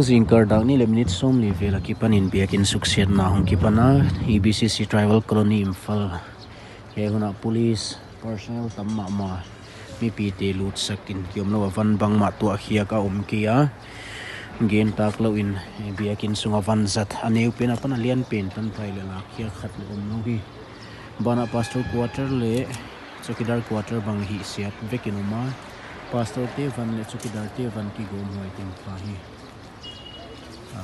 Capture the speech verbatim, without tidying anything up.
Jingkah dak ni le minute somli vel a kipan in biakin suksiatna hung kipan a, E B C C Tribal Colony Imphal. He huna police personnel tam mama, mipite lutsak in kium lou a van bangma tuah khiak a um kei a. Gen tak lou in, eh, biakin sunga van zat a neu pen a pan a lian pen tan thai le la khiak khat le um lou hi. Bana pastor quarter le chowkidar quarter bang hi siat vekin um a. Pastor te van le chowkidar te van kigom hoi ting pa hi. Ah,